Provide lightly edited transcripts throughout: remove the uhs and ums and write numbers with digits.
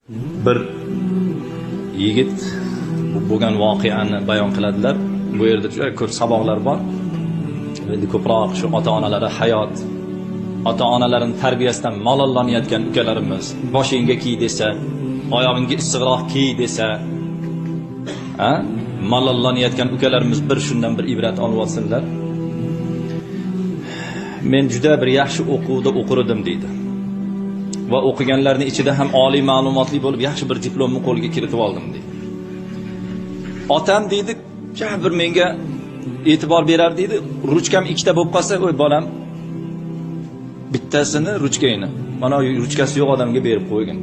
Bir yigit bo'lgan voqeani bayon qiladilar. Bu yerda juda ko'p saboqlar bor. Endi ko'proq shu ota-onalari hayot, ota-onalarini tarbiyasidan malollanayotgan ukalarimiz, boshingga kiy desa, oyog'ingga issiqroq kiy desa, ha? Malollanayotgan ukalarimiz bir shundan bir ibrat olib olsinlar. Men juda bir yaxshi o'quvda o'qirdim deydi. Va o'qiganlarning ichida ham oliy ma'lumotli bo'lib yaxshi bir diplomni qo'lga kiritib oldim deydi. Otam deydi, bir menga e'tibor berar deydi. Ruchkam ikkita bo'lib qolsa, "Oy bolam, bittasini ruchkangni, mana ruchkasi yo'q odamga berib qo'ygin."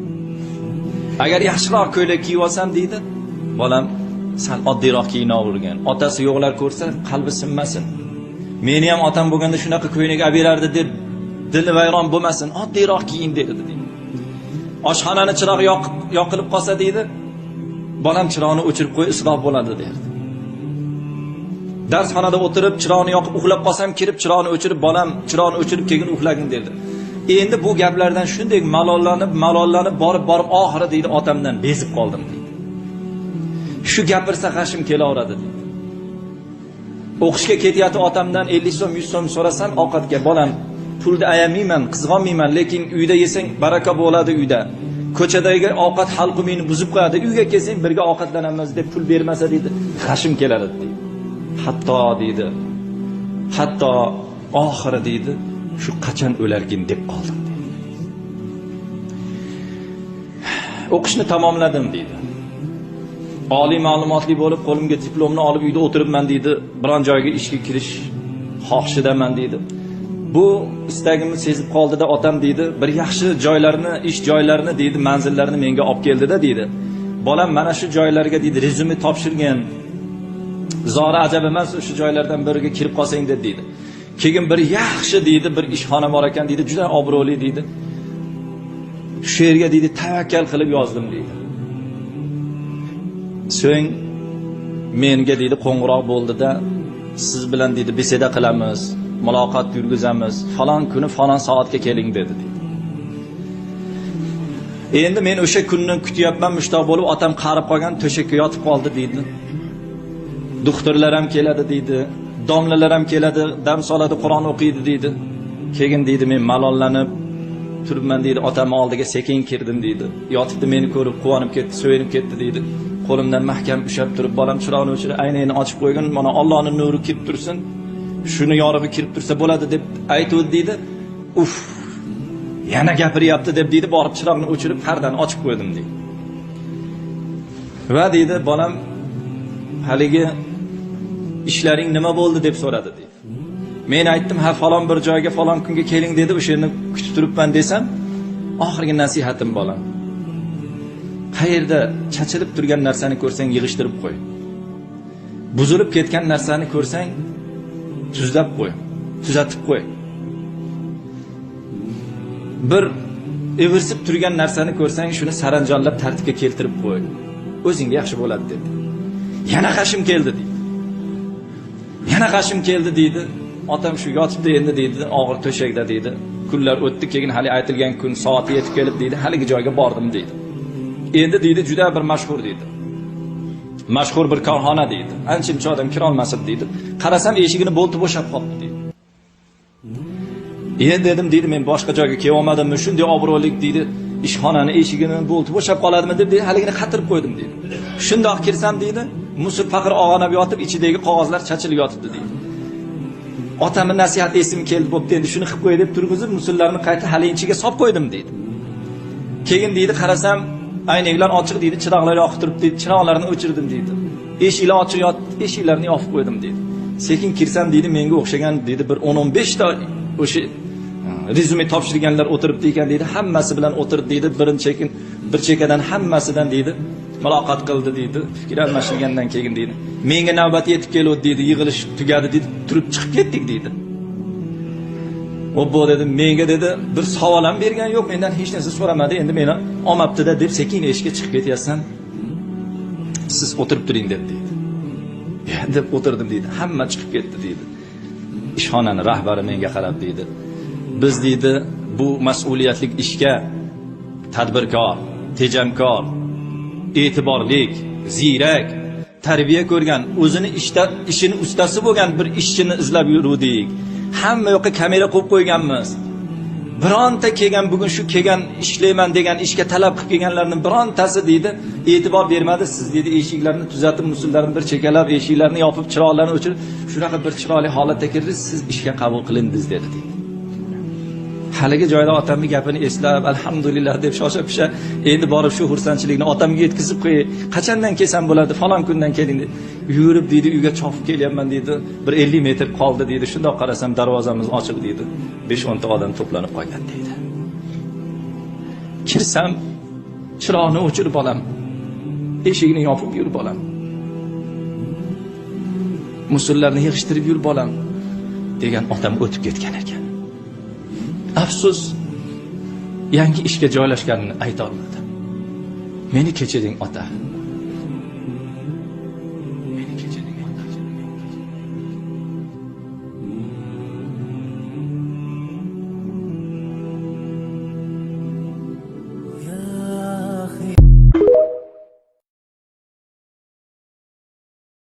Agar yaxshiroq ko'ylak kiyib olsam deydi, "Bolam, sal oddiyroq kiyinavergin. Otasi yo'qlar ko'rsa qalbi sinmasin. Meni ham otam bo'lganda shunaqa ko'ylak olib berardi deb dili vayron bo'lmasin, oddiyroq kiyin" derdi deydi. Oshxonani chirog'i yoqilib qolsa deydi, "Bolam, chiroqni o'chirib qo'y, isrof bo'ladi" derdi. Darsxonada o'tirib chiroqni yoqib uxlab qolsam, kirib chiroqni o'chirib, "Bolam, chiroqni o'chirib keyin uxlagin" derdi. Endi bu gaplardan shunday malollanib borib oxiri deydi, otamdan bezib qoldim deydi. Shu gapirsa g'ashim kelaveradi deydi. O'qishga ketayotib otamdan 50 so'm, 100 so'm so'rasam ovqatga, "Bolam, pulni ayamayman, qizg'onmayman, lekin uyda yesang baraka bo'ladi uyda. Ko'chadagi ovqat halqumingni buzib qo'yadi. Uyga kelsang birga ovqatlanamiz" deb pul bermasa deydi, g'ashim keladi deydi. Hatto deydi, hatto oxiri deydi, shu qachon o'larkin deb qoldim deydi. O'qishni tamomladim deydi. Oliy ma'lumotli bo'lib qo'limga diplomni olib uyda o'tiribman deydi. Biron joyga ishga kirish xohishidaman deydi. Bu istagimni sezib qoldida otam deydi, bir yaxshi joylarni, ish joylarini deydi, manzillarni menga olib keldida deydi. "Bolam, mana shu joylarga deydi, rezyume topshirgan. Zora ajab emas, o'sha joylardan biriga kirib qolsang" deb deydi. Keyin bir yaxshi deydi, bir ishxona bor ekan deydi, juda obro'li deydi. Shu yerga deydi, tavakkal qilib yozdim deydi. So'ng menga deydi qo'ng'iroq bo'ldida, siz bilan deydi beseda qilamiz, muloqot yurgizamiz, falon kuni falon soatga keling dedi deydi. Endi men o'sha kunni kutyapman, mushtoq bo'lib, otam qarib qolgan, to'shakka yotib qoldi deydi. Doktorlar ham keladi deydi, domlalar ham keladi, dam soladi, Qur'on o'qiydi deydi. Keyin deydi men malollanib turibman deydi, otam oldiga sekin kirdim deydi. Yotibdi, meni ko'rib quvonib ketdi, so'yinib ketdi deydi. Qo'limdan mahkam ushlab turib, "Bolam, chiroqni o'chir, aynakni ochib qo'ygin, mana Allohning nuri kirib tursin, shuni yorug'i kirib tursa bo'ladi" deb aytuvdi deydi. Uf, yana gapiryapti deb deydi, borib chiroqni o'chirib, pardani ochib qo'ydim deydi. Va deydi, "Bolam, haligi ishlaring nima bo'ldi?" deb so'radi deydi. Men aytdim, "Ha, falon bir joyga falon kunga keling dedi, o'sha yerni kutib turibman" desam, oxirgi nasihatim, bolam, qayerda chachilib turgan narsani ko'rsang yig'ishtirib qo'y. Buzilib ketgan narsani ko'rsang tuzlab qo'y, tuzatib qo'y. Bir evirsib turgan narsani ko'rsang shuni saranjomlab tartibga keltirib qo'y. O'zingga yaxshi bo'ladi dedi. Yana g'ashim keldi deydi. Yana g'ashim keldi deydi. Otam shu yotibdi endi deydi, og'ir to'shakda deydi. Kunlar o'tdi, keyin hali aytilgan kun soati yetib kelib deydi, haligi joyga bordim deydi. Endi deydi juda bir mashhur deydi. Mashhur bir korxona deydi. Ancha-muncha odam kira olmasin deydi. Qarasam eshigini bolti bo'shab qolibdi deydi. Endi dedim deydi, men boshqa joyga kela olmadimmi, shunday obro'lik deydi, ishxonani eshigini bolti bo'shab qoladimi deb deydi, haligini qatirib qo'ydim deydi. Shundoq kirsam deydi, musur faqir og'anab yotib, ichidagi qog'ozlar chachilib yotibdi deydi. Otamning nasihati esim keldi, bo'pti endi shuni qilib qo'y deb turg'izib, musullarni qayta hali ichiga solib qo'ydim deydi. Keyin deydi qarasam aynaklar ochiq deydi, chiroqlar yoqib turibdi deydi, chiroqlarni o'chirdim deydi. Eshiklar ochiq yotdi, eshiklarni yopib qo'ydim deydi. Sekin kirsam deydi, menga o'xshagan deydi bir 10-15 ta o'sha rezyume topshirganlar o'tiribdi ekan deydi, hammasi bilan o'tirdi deydi, bir chekkadan hammasidan deydi muloqot qildi deydi, fikr almashilgandan keyin deydi, menga navbat yetib keldi deydi, yig'ilish tugadi deydi, turib chiqib ketdik deydi. Obbo dedim, menga dedi bir savol ham bergan yo'q, mendan hech narsa so'ramadi, endi meni olmabdi-da deb sekin eshikka chiqib ketyapsan. Siz o'tirib turing dedi deydi. Ya deb o'tirdim deydi. Hamma chiqib ketdi deydi. Ishxonani rahbari menga qarab deydi. Biz deydi bu mas'uliyatli ishga tadbirkor, Tejamkor, e'tiborlik, ziyrak, tarbiya ko'rgan, o'zini ishini ustasi bo'lgan bir ishchini izlab yuruvdik. Hamma yoqqa kamera qo'yib qo'yganmiz. Bironta kelgan, bugun shu kelgan ishlayman degan ishga talab qilib kelganlarning birontasi deydi, e'tibor bermadi. Siz deydi eshiklarni tuzatib, musullarni bir chekalab, eshiklarni yopib, chiroqlarni o'chirib, shunaqa bir chiroyli holatda kirdingiz, siz ishga qabul qilindingiz dedi deydi. Haligi joyda otamning gapini eslab, alhamdulillah deb shosha pisha endi borib shu xursandchilikni otamga yetkazib qo'yay. Qachondan kelsam bo'ladi, falon kundan keling dedi. Yurib deydi, uyga chopib kelyapman deydi. Bir 50 metr qoldi deydi. Shundoq qarasam darvozamiz ochiq deydi. 5-10 ta odam to'planib qolgan deydi. Kirsam chiroqni o'chirib bolam. Eshikni yopib yur bolam. Musullarni yig'ishtirib yur bolam degan otam o'tib ketgan ekan. Afsus, yangi ishga joylashganini ayta olmadim. Meni kechiring ota.